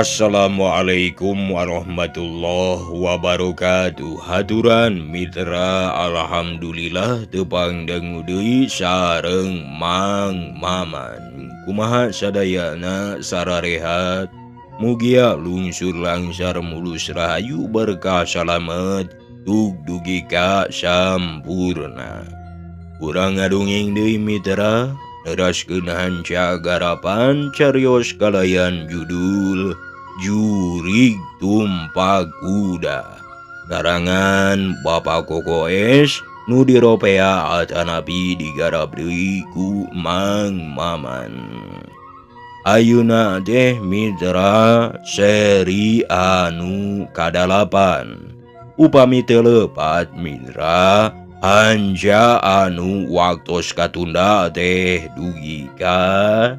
Assalamualaikum warahmatullahi wabarakatuh. Haturan mitra, alhamdulillah tepang dangu deui sareng Mang Maman. Kumaha sadayana sararehat, mugia lungsur langsar mulus rahayu berkah salamet tug dugi ka sampurna. Urang ngadongeng deui mitra, neraskeun hanca garapan carios kalayan judul Jurig Tumpak Kuda, karangan Bapak Koko S nu diropea atanapi digarap deui ku Mang Maman. Ayeuna teh mitra seri anu kadalapan. Upami teu leupat mitra, hanca anu waktos katunda teh dugi ka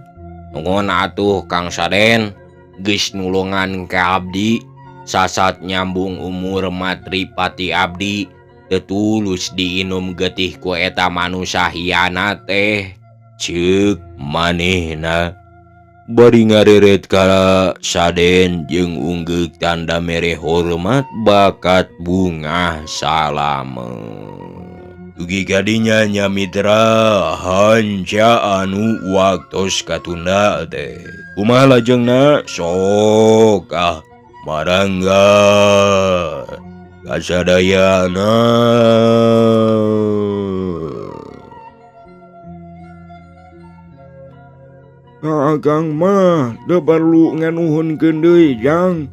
Nuhun atuh Kang Saden, geus nulungan ka abdi, sasat nyambung umur matripati abdi, teu tulus diinum getih ku eta manusa hianat teh. Ceuk manehna bari ngareret ka Saden jeung unggeuk tanda mere hormat bakat bungah salame. Dugi kadinya nya mitra, hanca anu waktos katunda teh. Kumaha lajengna? Sok ah marangga kasadayana. Akang mah teu perlu nganuhunkeun deui jang.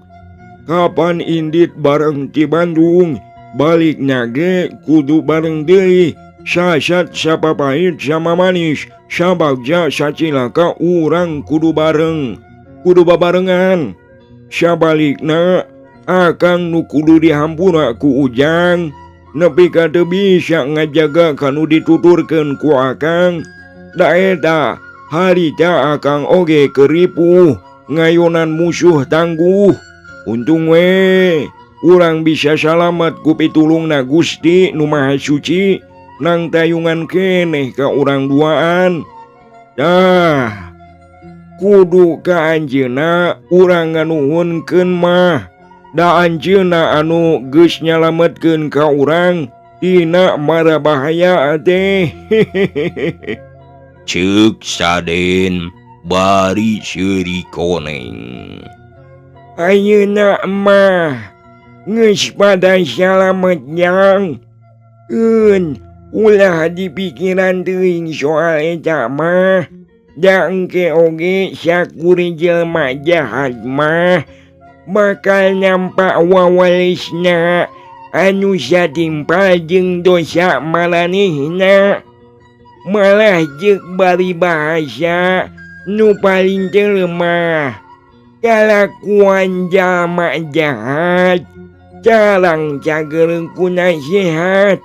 Kapan indit bareng ti Bandung, balikna ge kudu bareng deui. Sasat sapapahit sama manis, sabagja sacilaka urang kudu bareng, kudu babarengan. Sabalikna akang nu kudu dihampura ku Ujang, nepi ka teu bisa ngajaga kanu dituturkeun ku akang. Da eta harita akang oge keripuh ngayonan musuh tangguh. Untung we urang bisa salamet ku pitulungna Gusti nu Maha Suci nang tayungan keneh ka urang duaan. Dah kudu ka anjeunna urang nganuhunkeun mah, da anjeunna anu geus nyalametkeun ka urang tina mara bahaya teh. Ceuk Saden bari seuri koneng. Ayeuna mah geus pada salamet jang. Eun ulah dipikiran teuing soal eta mah. Da engke oge sakuri jelema jahat mah bakal nampak wawalisna anu satimpal jeung dosa maranehna. Malah jeung bari bahasa nu paling teu lemah kalakuan jalma jahat carang cagereng ku nasihat.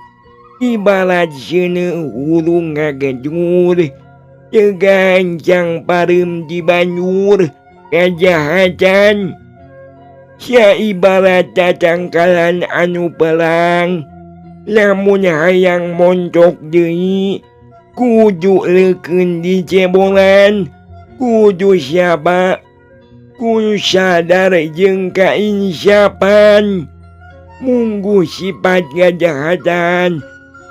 Ibarat seuneu hurung ngagejur teu gancang pareum di banjur kajahatan. Sia ibarat tatangkalan anu pelang, lamun hayang montok deui kudu leukeun di cebolan, kudu siapa, kudu sadar jeung kainsapan. Munggu sifat kajahatan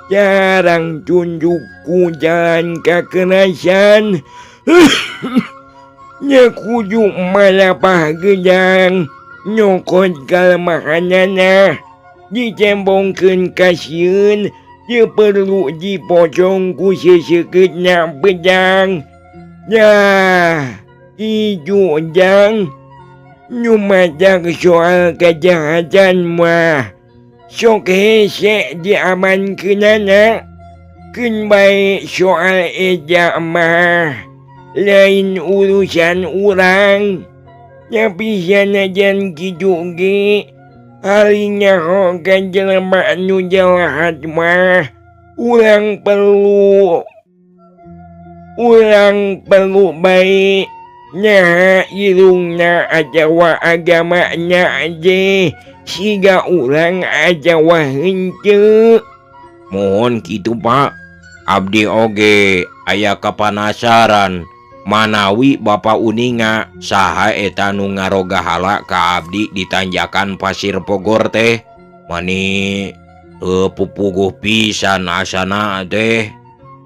jarang tunjuk ku jalan kakerasan. Nya kudu malapah gejang nyokot kalemahanana, dicembongkeun kasieun, teu perlu dipocong ku seuseuketna pedang. Dah iju jang nyumadak soal kejahatan mah sok hese diamankeunana. Keun bae soal eja mah lain urusan urang. Tapi sanajan kitu ge ari nyaho ka jelema anu jahat mah urang perlu bae nyaha irungna atawa agamana ge siga urang atawa henteu. Mohon kitu Pak, abdi oge aya kapanasaran manawi Bapak uninga saha eta nu ngarogahala ka abdi di tanjakan Pasir Pogor teh mani pupuguh pisan asana teh.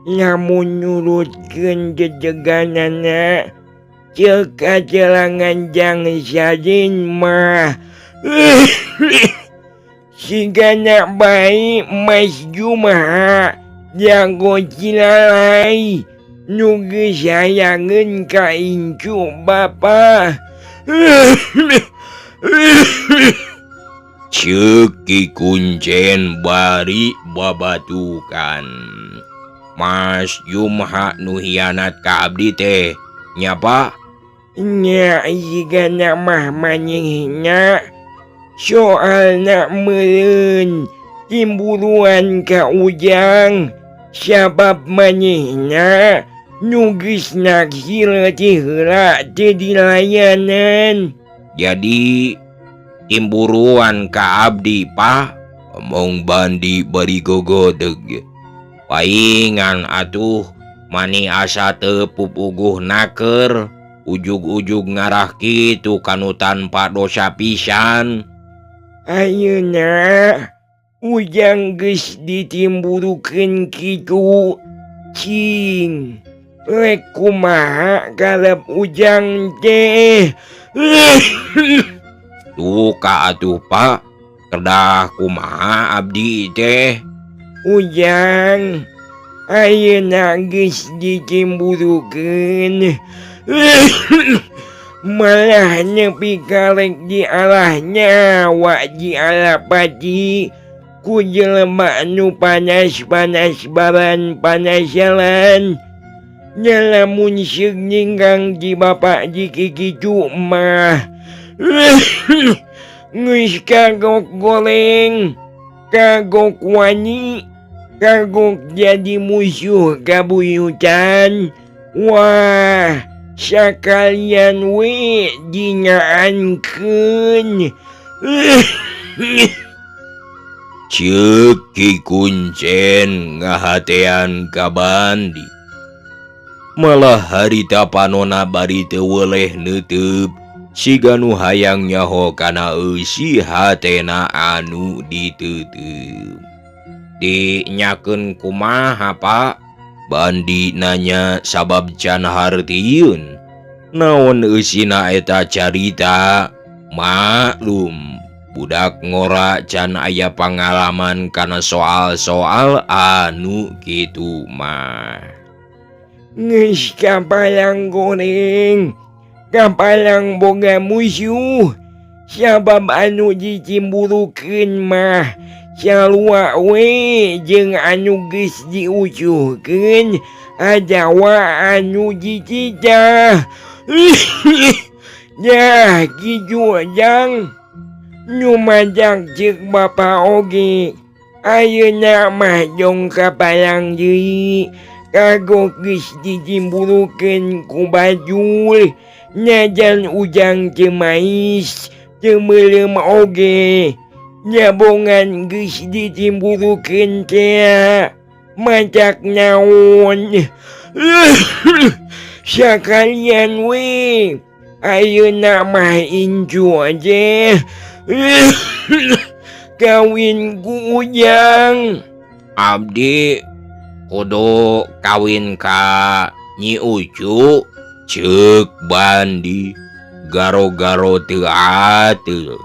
Lamun nurutkeun jejeganana ceuk kacelangan Jang Sadin mah sigana bae Mas Jumaha jago cilalai nu geus hayangeun ka incu Bapa. Ceuk Ki Kuncen bari babatukan. Mas Jumha nu hianat ka abdi teh nya Pak? Nya sigana mah manehna soalna meureun cimburuan ka Ujang sabab manehna nu geus naksir ti heula teu dilayanan. Jadi cimburuan ka abdi Pak? Omong Bandi bari gogodeg. Paingan atuh mani asa teu pupuguh naker ujug-ujug ngarah kitu kanu tanpa dosa pisan. Ayeuna Ujang geus ditimburukeun kitu cing rek kumaha karep Ujang teh. Duka atuh Pak, kedah kumaha abdi teh. Ujang ayeuna geus dicemburukeun malah nepi karek di alah nyawa di alah pati ku jelema nu panas-panas baran panasalan. Nya lamun seug ninggang di bapak dikikitu mah geus kagok goreng, kagok wani, kagok jadi musuh kabuyutan. Wah, sakalian we dingaankeun. Ceuk Ki Kuncen ngahatean ka Bandi. Malah harita panona bari teu weleh neuteub siga nu hayang nyaho kana eusi hatena anu diteuteub. Dinyakeun kumaha Pak? Bandi nanya sabab can hartieun. Naon eusina eta carita? Maklum budak ngora can aya pangalaman kana soal-soal anu kitu mah. Geus kapalang goreng, kapalang boga musuh, sabab anu dicimburukeun mah sarua we jeung anu geus diucuhkeun atawa anu dicicah. Yah kitu Jang, nyumajak ceuk bapa oge ayeuna mah jong kapalang deui. Kagok geus dicimburukeun ku bajul najan Ujang teu mais teu meuleum oge. Nyabongan geus dicimburukeun teh macak naon. Sakalian we ayeuna mah incu aja kawin ku Ujang. Abdi kudu kawin ka Nyi Ucu? Ceuk Bandi garo-garo teu ateul.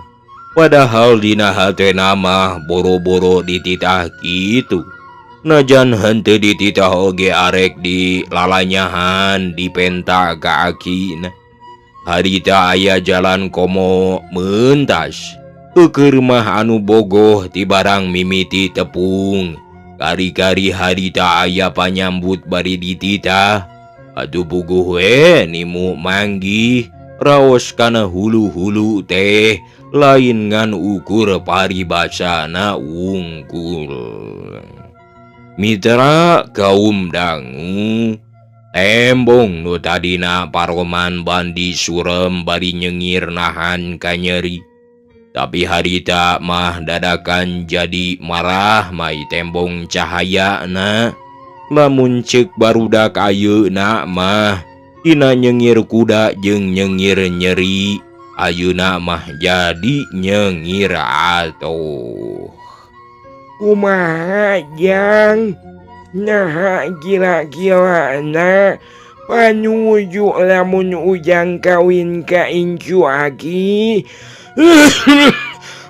Padahal dina hatena mah boro-boro dititah kitu. Najan henteu dititah oge arek di lalanyahan dipenta ka akina. Harita aya jalan komo mentas. Keur mah anu bogoh ti barang mimiti tepung. Kari-kari harita aya panyambut bari dititah. Atuh puguh we nimu manggih. Raos kana hulu-hulu teh lain ngan ukur paribasana wungkul. Mitra kaum dangu tembong nu tadina paroman Bandi surem bari nyengir nahan kanyeri. Tapi harita mah dadakan jadi marah mai tembong cahayana. Lamun ceuk barudak ayeuna mah tina nyengir kuda jeung nyengir nyeri, ayeuna mah jadi nyengir atuh. Kumaha jang? Naha gila-gilana panuju lamun ujang kawin ka incu aki.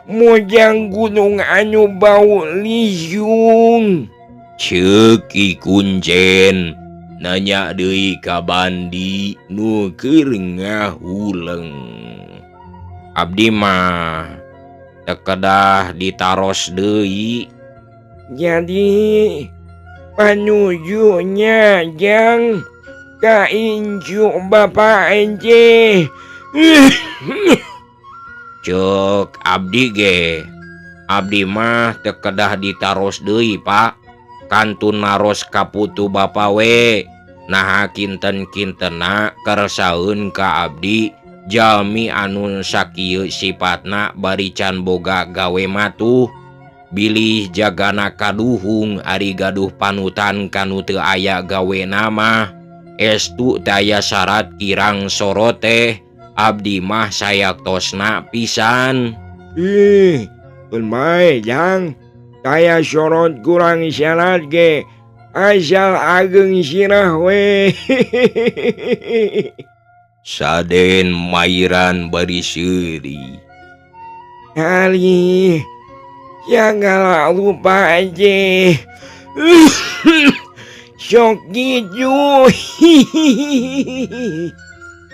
Mojang gunung anu bau liung. Ceuk Ki Kuncen nanya deui ka Bandi nu keur ngahuleng. Abdi mah teu kedah ditaros deui. Jadi panujunya jang ka incu bapa ence. Ceuk abdi ge, abdi mah teu kedah ditaros deui, Pak. Kantun naros ka putu bapa we. Naha kinten-kintena kersaeun ka abdi jalmi anu sakieu sipatna bari can boga gawe matuh. Bilih jagana kaduhung ari gaduh panutan kanu teu aya gawe mah. Estu daya syarat kirang sorote abdi mah sayaktosna pisan. Ih, keun bae jang. Daya sorot kurang syarat ge asal ageng sirah we. Saden mairan bari seuri. Ali ya nggak lupa aja. Sok gitu.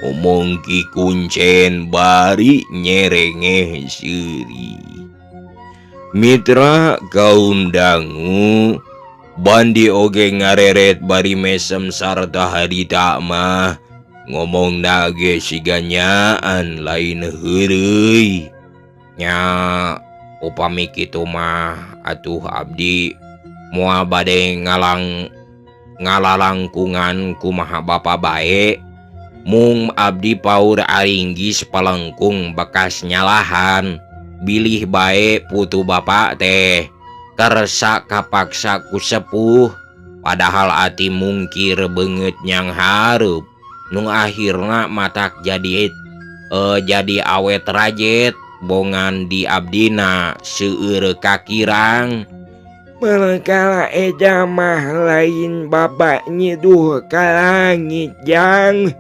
Omong Ki Kuncen bari nyerengeh seuri. Mitra kaum dangu Bandi oge ngareret bari mesem sarta harita mah ngomong nage siganyaan lain heureuy. Nya upami kitu mah atuh abdi moal bade ngalalangkungan kumaha bapa bae. Mung abdi paur aringgis palengkung bekas nyalahan. Bilih bae putu bapa teh kersa kapaksa ku sepuh, padahal ati mungkir beungeut nyang hareup. Nu akhirna matak jadi awet rajet bongan di abdina seueur kakirang. Perkara eta mah lain bapak nyiduh ka langit jang.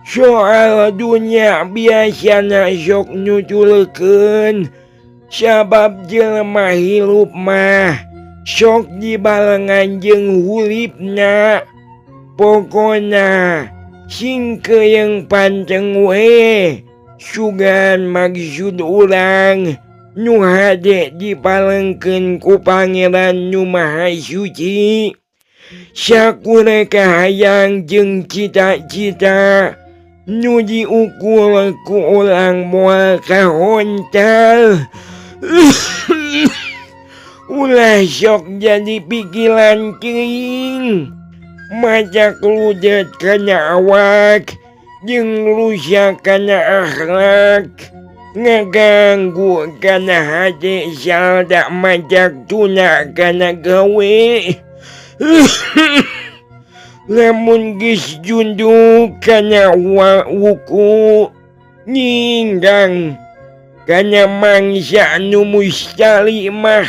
Soal dunia biasana sok nyuculkeun, sabab jelema hirup mah sok dibalengan jeung huripna. Pokona sing keung panteng we sugan maksud urang nu hade dipalengkeun ku Pangeran nu Maha Suci. Sakure kahayang jeung cita-cita nu diukur ku urang moal kahontal. Ulah sok jadi pikiran kering, majak ludet kana awak jeung rusak kana akhlak, ngaganggu kana hate salda majak tuna kana gawe. Lamun geus junduk kana wuku ninggang kana mangsa nu mustali mah,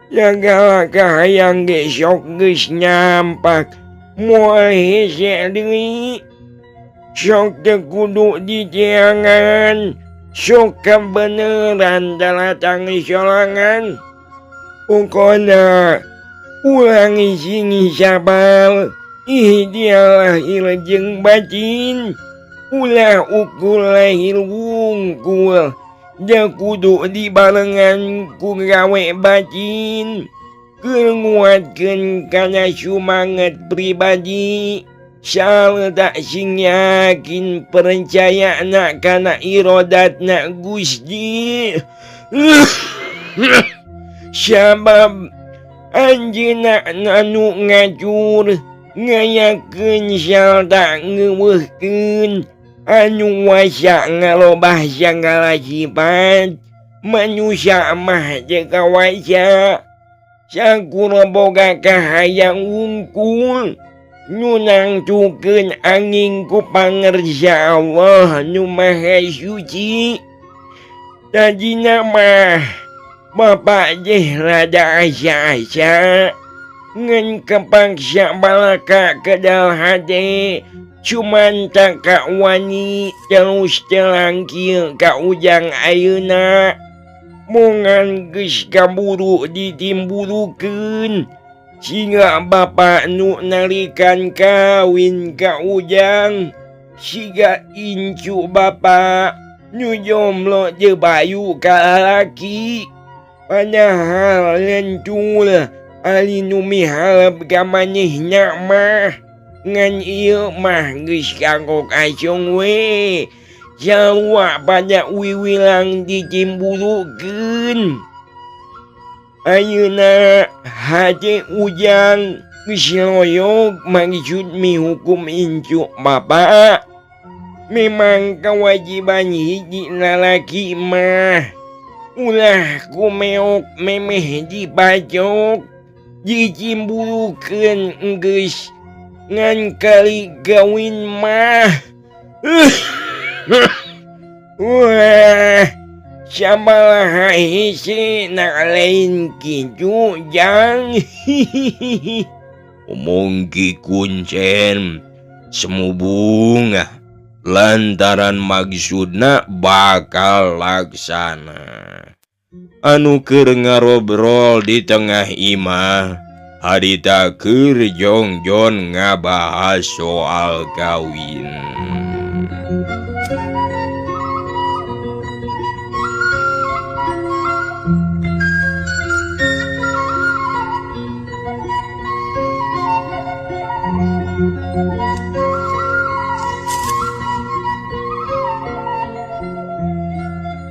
sagala kahayang ge sok geus nyampak moal hese deui. Sok teu kudu diteangan, sok kabeneran dalatang sorangan. Pokona urang sing sabar, ihdialah jeung batin, ulah ukur lahir wungkul, da kudu dibarengan ku gawe batin, keur nguatkeun kana sumanget pribadi. Syal tak sing yakin percaya nak kana irodatna Gusti. Sabab anjeunna anu ngajur ngayakeun Syalta ngeuweuhkeun anu wasa ngalobah sagala sifat manusia mah teu kawasa. Sakur boga kahayang wungkul nu nangtukeun angin ku pangersa Allah nu Maha Suci. Tadina mah bapak jeh rada asa-asa ngan kepaksa balaka kedal hade cuman tak ka wani terus telangkil ka Ujang ayeuna mongan geus kaburu ditimburukeun sehingga bapak nu nalikan kawin ka Ujang siga incu bapak nu jomblo teu bayu ka lalaki. Padahal lentul ali nu miharep ka manehna mah ngan ieu mah geus kagok acong we sarua pada wiwilang ditimburukeun. Ayeuna hate Ujang geus loyog maksud mihukum incu bapak. Memang kewajiban hiji lalaki mah ulah kumeok memeh dibajok dicimburukeun geus ngan kali gawin mah. Wah, sabaraha hese na lain kitu Jang. Omong Ki Kuncen semu bungah lantaran maksudna bakal laksana. Anu keur ngarobrol di tengah imah harita keur jongjon ngabahas soal kawin.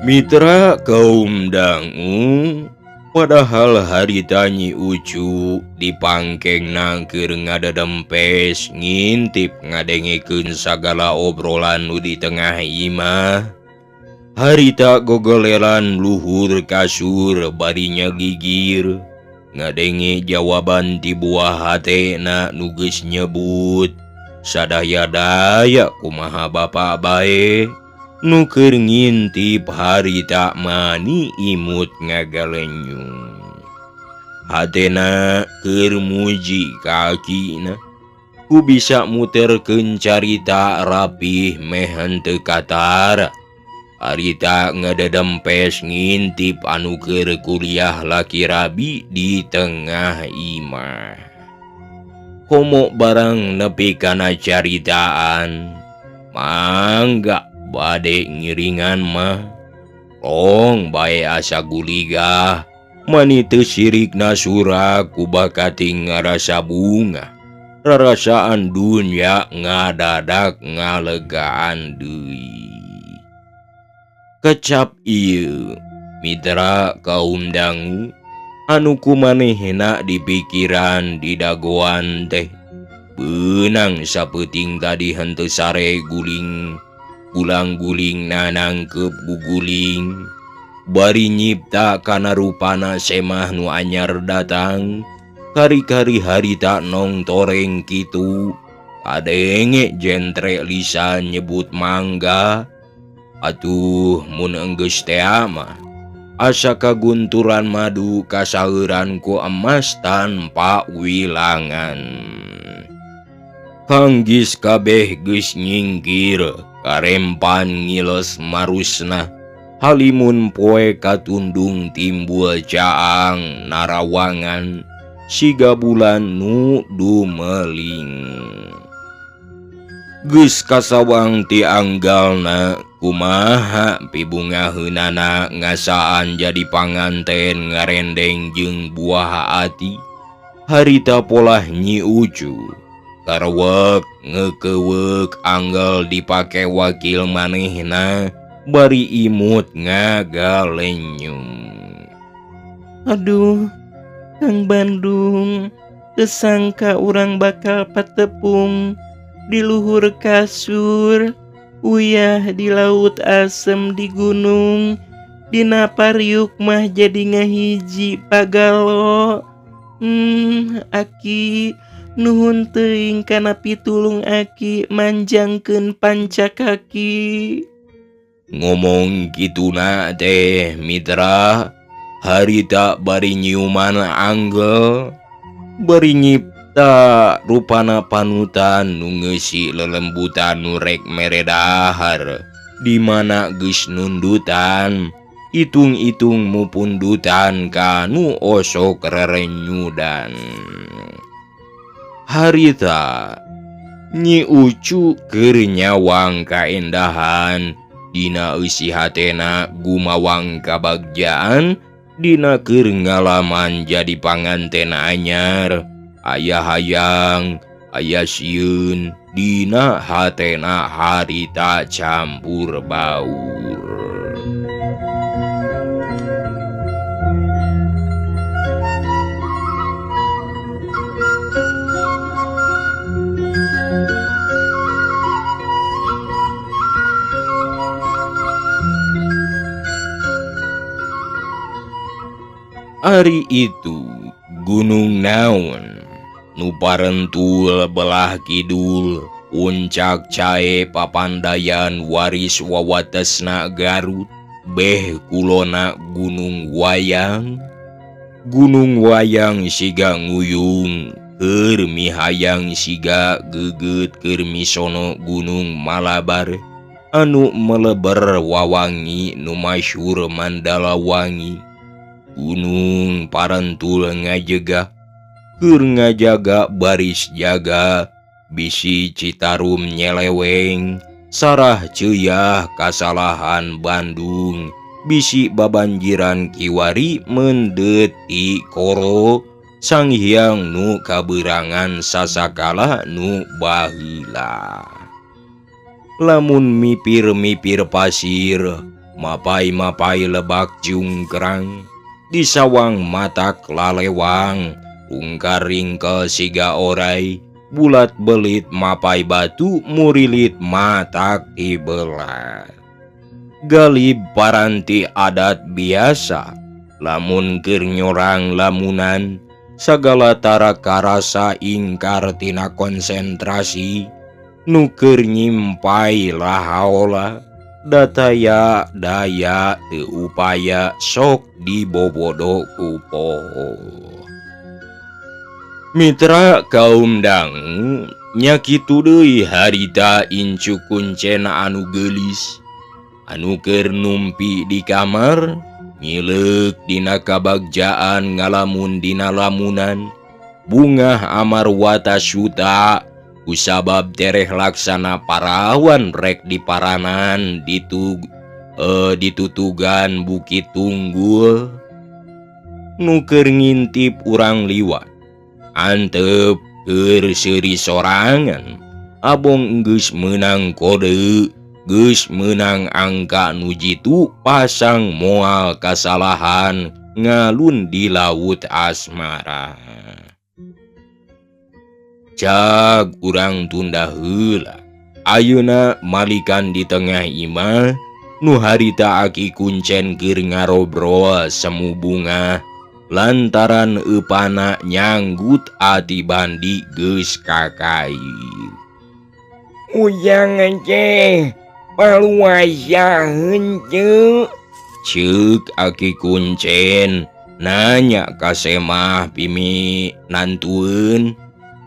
Mitra kaum dangu padahal harita Nyi Ucu dipangkengna keur ngadadempes ngintip ngadengekeun sagala obrolan nu di tengah imah. Harita gogoleran luhur kasur barinya gigir ngadenge jawaban ti buah hatena nu geus nyebut sadaya-daya kumaha bapa bae nu keur ngintip harita mani imut ngagalenyung. Hatena keur muji kakina ku bisa muterkeun carita rapih meh henteu katara. Harita ngadadempes ngintip anu keur kuliah laki rabi di tengah imah. Komo barang nepi kana caritaan mangga bade ngiringan mah tong bae asa guligah mani teu sirikna surak ku bakating ngarasa bunga rarasaan dunya ngadadak ngalegaan deui. Kecap ieu mitra kaum dangu anu kumanehna dipikiran di dagoan teh beunang sapeuting tadi henteu sare guling gulang-guling nanangkep guguling bari nyipta kana rupana semah nu anyar datang kari-kari harita nong toreng kitu kadenge jentre lisa nyebut mangga. Atuh mun enggeus teh mah asa kagunturan madu kasauran ku emas tanpa wilangan. Kanggis kabeh geus nyingkir karempan ngiles marusna halimun poe katundung timbul caang narawangan siga bulan nu dumeling. Geus kasawang ti anggalna kumaha pibungaheunana ngasaan jadi panganten ngarendeng jeung buah ati. Harita polah Nyi Ucu Terwek ngekewek anggal dipake wakil manehna bari imut ngagalenyum. Aduh, Kang Bandung, tesangka urang bakal patepung di luhur kasur, uyah di laut asem di gunung, dina pariuk mah jadi ngahiji pagalo. Aki nuhun teuing kana pitulung aki manjangkeun panca kaki. Ngomong kituna teh mitra harita bari nyiuman anggel bari nyipta rupana panutan nu ngeusi lelembutan nu rek mere dahar di mana geus nundutan itung-itung mupundutan ka nu osok rerenyudan. Harita Nyi Ucu keur nyawang kaendahan dina eusi hatena gumawang kabagjaan dina keur ngalaman jadi panganten anyar aya hayang aya sieun dina hatena harita campur baur. Ari itu gunung naon nu parentul belah kidul puncak cae papandayan waris wawatesna Garut beh kulona Gunung Wayang. Gunung Wayang siga nguyung keur mihayang siga geget keur misono Gunung Malabar anu meleber wawangi nu masyhur Mandalawangi. Gunung parentul ngajega keur ngajaga baris jaga bisi Citarum nyeleweng sarah ceuyah kasalahan Bandung bisi babanjiran kiwari mendet ti koro Sang Hyang nu kaberangan sasakala nu baheula. Lamun mipir-mipir pasir mapai-mapai lebak jungkrang di sawang matak lalewang ungkar ringkel siga orai bulat belit mapai batu murilit matak tibelat. Galib paranti adat biasa lamun keur nyorang lamunan sagala tara karasa ingkar tina konsentrasi nu keur nyimpai lahaola dataya daya teu upaya sok dibobodo ku poho. Mitra kaum dangu nya kitu deui harita incu kuncena anu geulis anu keur numpi di kamar ngileuk dina kabagjaan ngalamun dina lamunan bungah amar watasuta kusabab tereh laksana parawan rek diparanan ditutugan Bukit Tunggul nu keur ngintip urang liwat antep keur seuri sorangan abong geus meunang kode geus meunang angka nu jitu pasang moal kasalahan ngalun di laut asmara. Cag urang tunda heula ayeuna malikan di tengah imah nu harita aki kuncen keur ngarobrol semu bunga lantaran eupana nyanggut ati bandi geus kakai. Ujang teh paluasa henteu ceuk aki kuncen nanya ka Semah pimi nantueun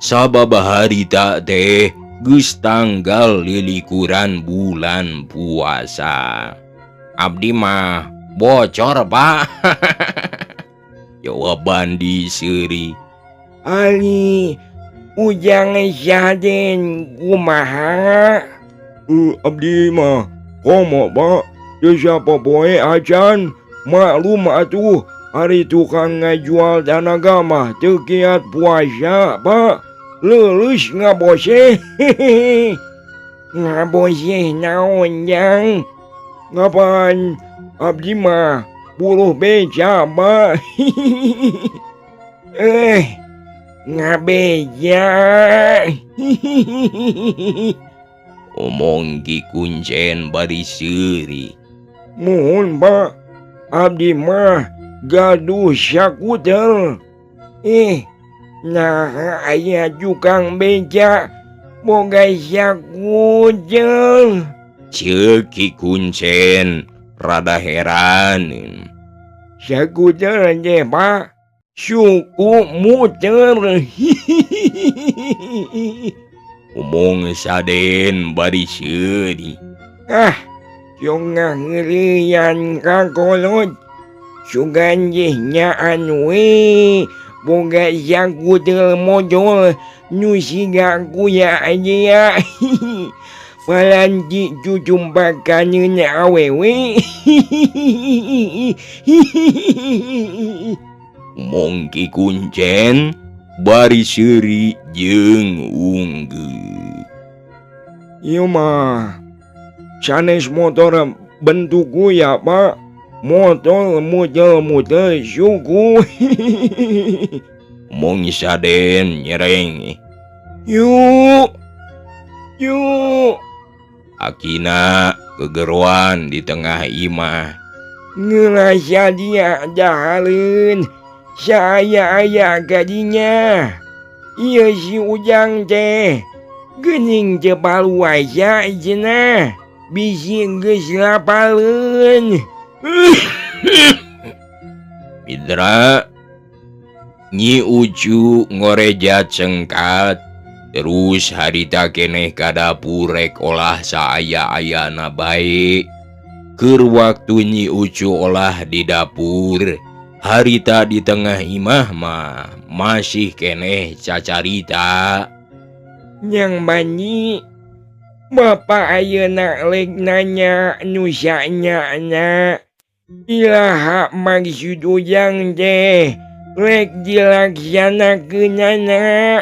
sabab harita teh geus tanggal 24 bulan puasa. Abdi mah bocor Pak. Jawab bandi seuri. Ali ujang saden kumaha? Abdi mah komo Pak, teu sapopoe acan maklum atuh ari tukang ngajual tanaga mah teu kiat puasa Pak. Lulus ngaboseh. Ngaboseh naon jang? Ngapan abdi mah buruh beca Pak. Ngabeja. Omong Ki Kuncen bari seuri. Muhun Pak, abdi mah gaduh sakutel. Nah aya tukang beca boga sakutel. Ceuk Ki Kuncen rada heran. Sakutel teh Pak, suku muter. Omong Saden bari seuri. Ah, congah ngerian kakolot. Sugan jeh nyaan we boga sakutel modol nu siga kuya aja. Palanti cucumpakaneun awewe. Omong Ki Kuncen bari seuri jeung unggeu. Ieu mah sanes motor bentuk kuya Pak. Motor muter-muter suku. Omong Saden nyereng. Yuk, yuk. Akina kegeroan di tengah imah. Ngerasa dia dahaleun. Saya aya kadinya. Ieu si Ujang teh geuning teu paluasa cenah. Bisi geus lapaleun. Mitra Nyi Ucu ngoreja cengkat terus harita keneh ka dapur rek olah saaya-ayana bae. Keur waktu Nyi Ucu olah di dapur, harita di tengah imah mah masih keneh cacarita. Yang banyi Bapak ayeuna rek nanya nu sanyana. Ilaha maksud Ujang teh rek dilaksanakeunana.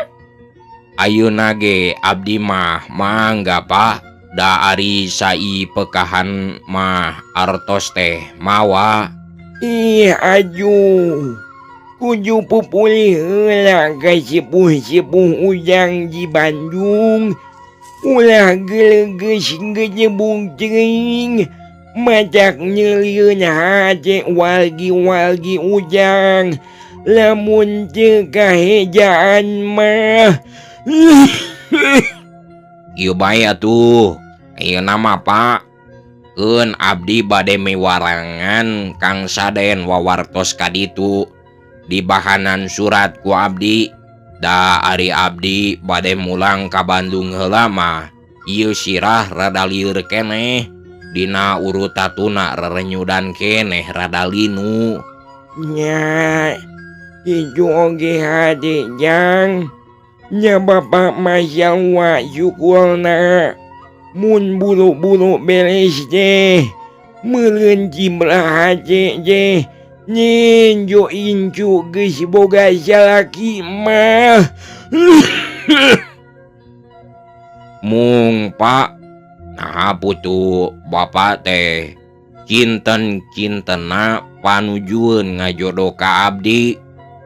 Ayeuna ge abdi mah mangga Pak, da ari sai pekahan mah artos teh mawa. Ih aduh, kudu pupulih heula ka sepuh-sepuh Ujang di Bandung. Ulah gelegeus gejebung teuing. Macak nyelieun hate walgi-walgi Ujang. Lamun teu kahejaan mah. Ieu bae atuh. Ayeuna mah Pak, keun abdi bade miwarangan Kang Saden wawartos ka ditu. Dibahanan surat ku abdi. Da ari abdi bade mulang ka Bandung heula mah. Ieu sirah rada lieur keneh. Dina urutatuna rerenyudan keneh rada linu. Nya, kitu oge hade jang. Nya bapak masyawa syukurna. Mun buru-buru beres teh, meureun jimlah hate teh. Ninjo incu geus boga salaki mah. Mung Pak, nah putu bapak teh kinten-kintena panujueun ngajodoh ka abdi.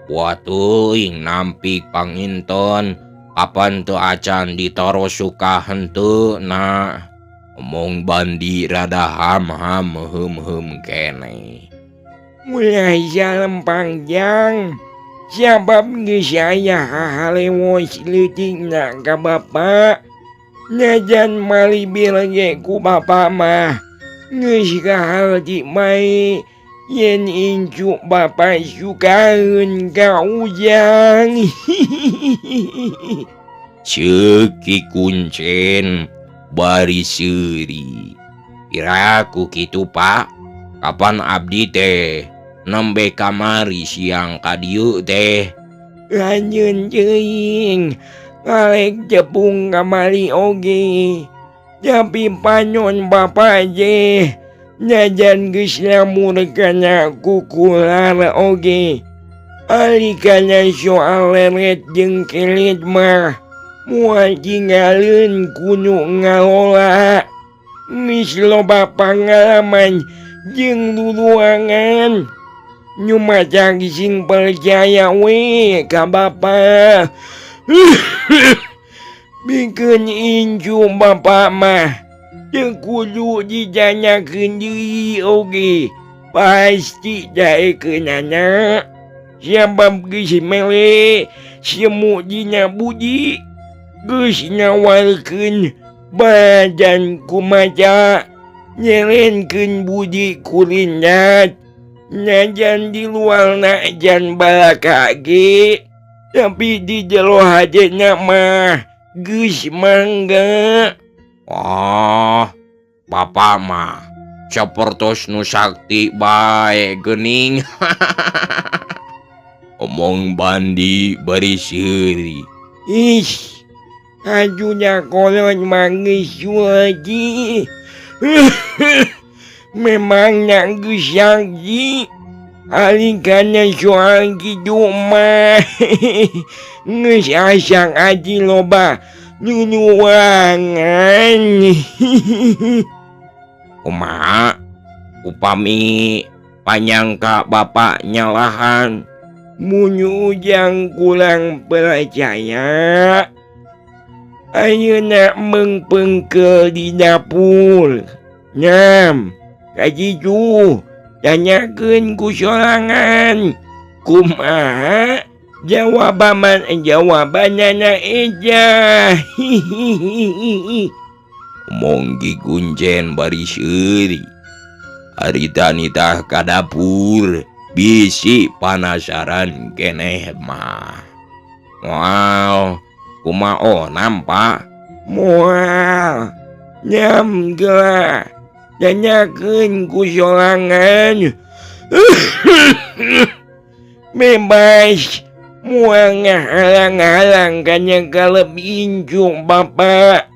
Wah teuing nampik panginten kapan teu acan ditoro suka henteu na. Omong Bandi rada ham-ham heum-heum keneh. Ulah salempang jang, sabab geus aya hahalewos leutikna ka bapak. Najan malibir ge ku bapak mah geus kaharti bae yen incu bapak sukaeun ka Ujang. Ceuk Ki Kuncen bari seuri. Piraku kitu Pak, kapan abdi teh nembe kamari siang ka dieu teh. Lanjeun teuing ngalek tepung kamari oge. Tapi panon bapak teh najan geus lamur kana kukular oge. Ali kana soal leret jeung kelit mah Moal tinggalin ku nu ngalola. Geus loba pangalaman jeung luluangan. Nu matak sing percaya we ka Bapa. Bikeun incu Bapa mah teu kudu ditanyakeun deui oge. Pasti daekeunana. Sabab geus mere semu dina budi, geus nawarkeun badan ku maca, nyelenkeun budi ku rindat. Najan di luarna jan balaka ge, tapi di jero hatena mah geus mangga. Oh, Bapak mah sapertos nu sakti bae geuning. Omong Bandi bari seuri. Ih, ajunya kolot mah geus lagi. Memangnya geus sakti. Ari kana soal kitu mah geus asang aji loba luluangan. Kumaha upami panyangka Bapak nyalahan? Mun Ujang kurang percaya, ayeuna meungpeungkeul di dapur. Nyam, ka ditu tanyakeun ku sorangan. Kumaha jawaban jawabanana eja. Omong Ki Kuncen bari seuri. Harita nitah ka dapur bisi panasaran keneh mah. Moal, kumaha nampak? Moal, nyam geura tanyakeun ku sorangan. Bebas moal ngahalang-halang kana kaleb incu Bapa.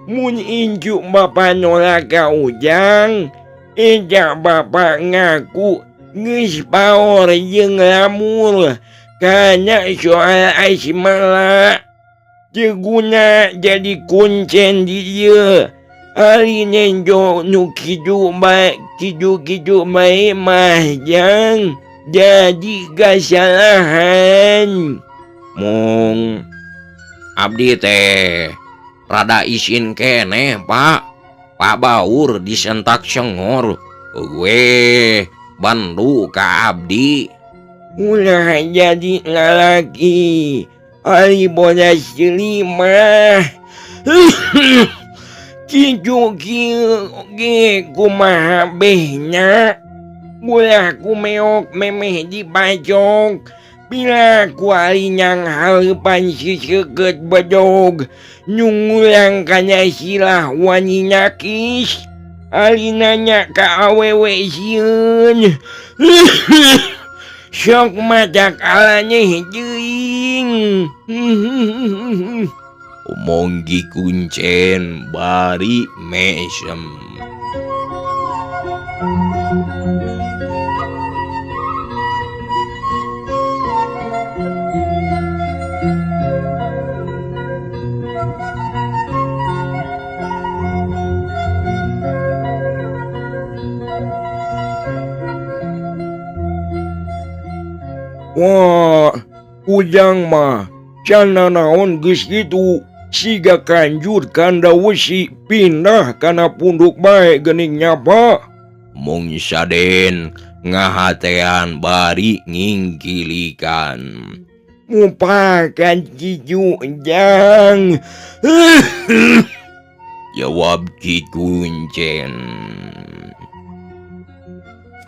Mun incu Bapa nolak ka Ujang, eja Bapa ngaku geus paor jeung lamur kana soal asmara. Teu guna jadi kuncen di dieu. Ari nenjo nu kitu bae, kitu-kitu bae mah jang jadi kasalahan. Mung abdi teh rada isin keneh, Pak. Pak Baur disentak sengor. We bandu ka abdi. Ulah jadi lalaki. Ari bodas mah. Kitu kieu ge kumaha behna. Ulah ku meok memeh dibajok. Bila ku ari nyanghareupan siseukeut bedog, nu ngulang kana silah wani nakis. Ari nanya ka awewe sieun. Sok matak alaneh teuing. Omong Ki Kuncen bari mesem. Wah, Ujang mah can nanaon geus kitu, siga kanjut kanda wesi pindah kana punduk bae geuning nya, Pak. Mung Saden ngahatean bari ngingkilikan. Mupakan kitu Jang. Jawab Ki Kuncen.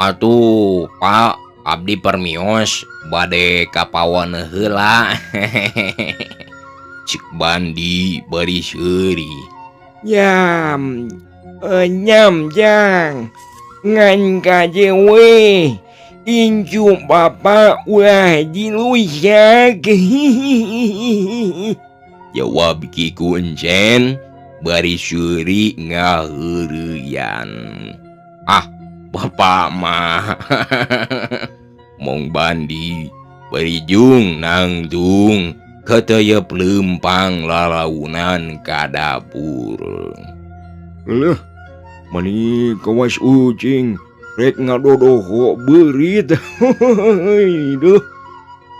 Atuh, Pak, abdi permios bade ka pawon heula. Cik Bandi bari seuri. Nyam, nyam Jang. Ngan kaje we. Incu Bapa ulah dilusak. Jawab Ki Kuncen bari seuri ngaheureuyan. Ah, Bapak mah. Mong Bandi bari jung nangtung Keteyep lempang lalaunan ka dapur. Leuh, mani kawas ucing rek ngadodoho beurit. Duh.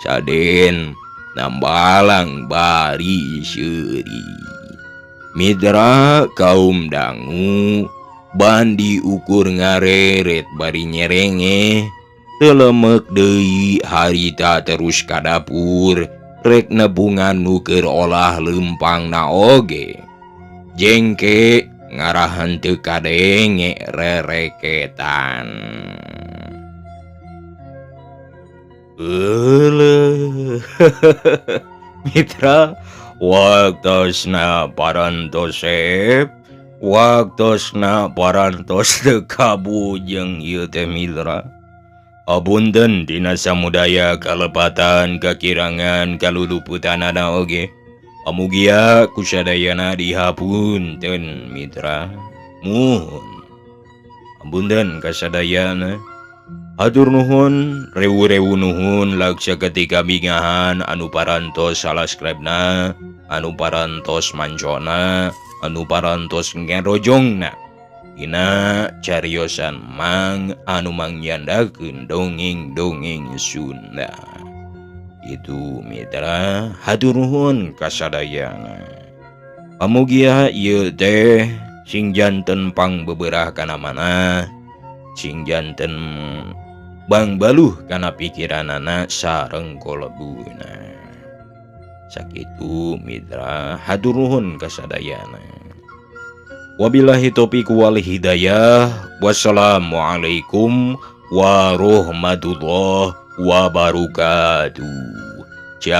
Saden nambalang bari seuri. Mitra kaum dangu bandi ukur ngareret bari nyerenge teu lemek deui harita terus ka dapur rek nebungan nu keur olah lempangna oge. Jengke ngarahan teu kadenge rereketan. Euleuh. Mitra waktosna parantosep, waktosna parantos teu kabujeng ieu teh mitra. Abunten dina samudaya kalepatan kakirangan kaluluputanana oge. Amugia kusadayana dihapunten mitra. Muhun. Abunten kasadayana. Hatur nuhun, rewu-rewu nuhun laksa ketika bingahan anu parantos salaskribna, anu parantos mancona, anu parantos ngerojongna. Dina cariosan mang anu mangyandakeun dongeng-dongeng Sunda. Itu mitra, hatur nuhun kasadayana. Pamugia ieu teh sing janten pangbeberah kana mana, sing janten bang baluh kana pikiranana sareng kolebuna. Sakitu mitra, hatur nuhun kasadayana. Wabillahi taufiq wal hidayah. Wassalamualaikum warahmatullahi wabarakatuh. Ciao.